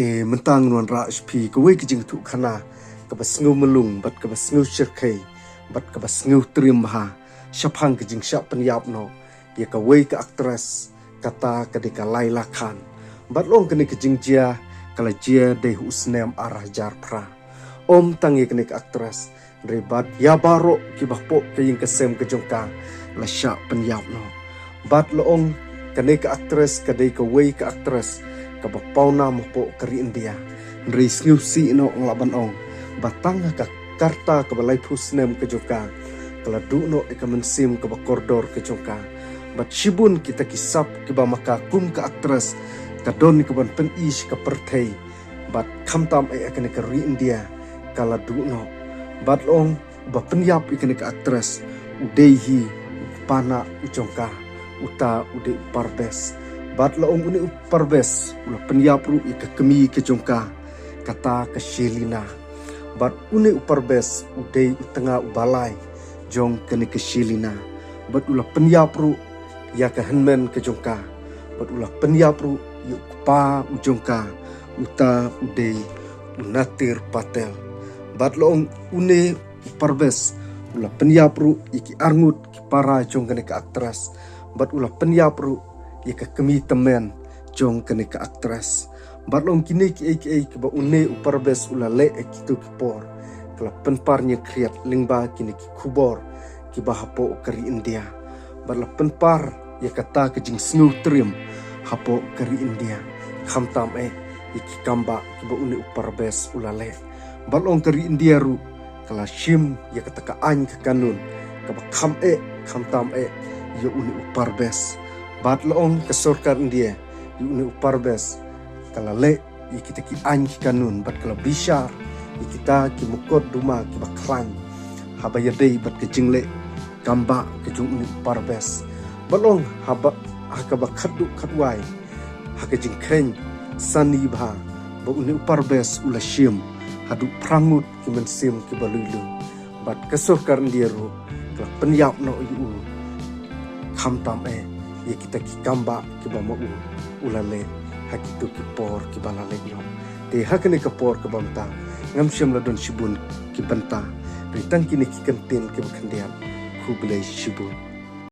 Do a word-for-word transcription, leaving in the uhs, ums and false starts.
Te mynta ngan wanrah sha phi kawei ka jingthoh khana kaba sngewmlung bad kaba sngewshyrkhei bad kaba sngewtriem bha shaphang ka jingshah pynïap noh ïa kawei ka actress, kata ka dei ka Laila Khan. Bad long kane ka jingjia ka la jia dei ha u snem ar hajar phra. Ym tang ïa kane ka actress, hynrei bad ïa baroh kiba hapoh ka ïing ka sem ka jong ka la shah pynïap noh. Bad long kane ka actress ka dei kawei ka actress kaba pawnam hapoh ka ri India. Hynrei sngewsih noh nga lah ban ong ba tang ha ka karta kaba laiphew snem ka jong ka, ka la duh noh ïa ka mynsiem kaba kordor ka jong ka. Bad shibun kita ki sap kiba ma ka kum ka actress ka don ïa kaban pyni sha ka pyrthei. Bad khamtam eh ha kane ka ri India ka la duh noh. Bad long uba pynïap ïa kane ka actress u dei hi u kpa nah u jong ka, uta u dei u Parvez. Bad long une u Parvez u la pynïap ruh ïa ka kmie ka jong ka, kata ka Shelina. Bad une u Parvez u dei u tnga uba lai jong kane ka Shelina. Bad u la pynïap ruh ïa ka hynmen ka jong ka. Bad u la pynïap ruh ïa u kpa u jong ka, uta u dei u Natir Patel. Bad long une u Parvez u la pynïap ruh ïa ki arngut ki para jong kane ka actress. Bad u la pynïap ruh ïa ka kmie tymmen jong kane ka actress. Bad long kine kiei kiei kiba une u Parvez u la leh ha kito ki por, ka la pynpar ñiangkhriat lyngba kine ki khubor kiba hapoh ka ri India. Bad la pynpar ïa kata ka jingsngewtriem hapoh ka ri India, khamtam eh ïa ki kambah kiba une u Parvez u la leh. Bad long ka ri India ruh ka la shim ïa kata ka aiñ ka kanun kaba kham eh khamtam eh ïa une u Parvez. Bad long ka sorkar India ïa une u Parvez ka la leh ïa kita ki aiñ ki kanun bad ka la bishar ïa kita ki mukotduma kiba khlaiñ haba ïadei bad ka jingleh kambah ka jong une u Parvez. Bad long haba ha kaba khatduh khatwai ha ka jingkheiñ sani bha ba une u Parvez u la shim haduh phra ngut ki mynsiem kiba lui lui. Bad ka sorkar India ruh ka la pynïap noh ïa u khamtam eh ïa kita ki kambah kiba ma u u la leh ha kito ki por kiba la leit noh. Te ha kane ka por kaba mynta ngam shym la don shibun ki bynta, hynrei tang kine ki kyntien kiba khyndiat. Khublei shibun.